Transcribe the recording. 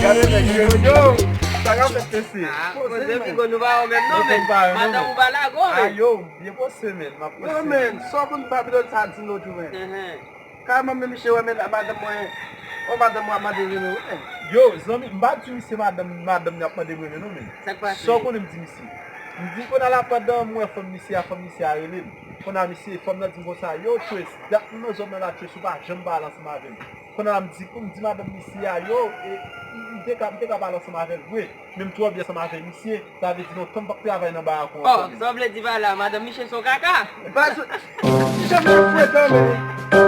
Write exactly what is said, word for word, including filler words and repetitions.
Yo, yo, sa k ap fèt, mesye? Ah, koze pigo, nou pa wè menm non, men. Madanm ou pa lago, men. Ah, yo, byen pwose, men. M ap pwose. Yo, men, sa w konn Babilòn sa di nou tou, men. Kareman, men misye wè, men madanm mwen, o madanm mwen ap mande rele wi, men. Yo, zanmi, m pa di misye madanm, madanm li ap mande rele non, men. Sa k pase? Sa w konnen m di misye? M di, kounye a la, pandan m wè fanm misye a, fanm misye a rele m. Kounye a misye, fanm nan di m konsa, yo, Trace, dat m nan zòn nan la, Trace, ou pa janm pale ansanm avè m. Kounye a la, m di, m di madanm misye a, yo, e, m te ka, m te ka pale ansanm avè l vre. Men m twò byen ansanm avè misye, sa vle di lontan m p ap travay nan barakou ankò. Oh, sa w vle di pa la, madanm misye se yon kaka? Baz, janm nan fwe kanmenm.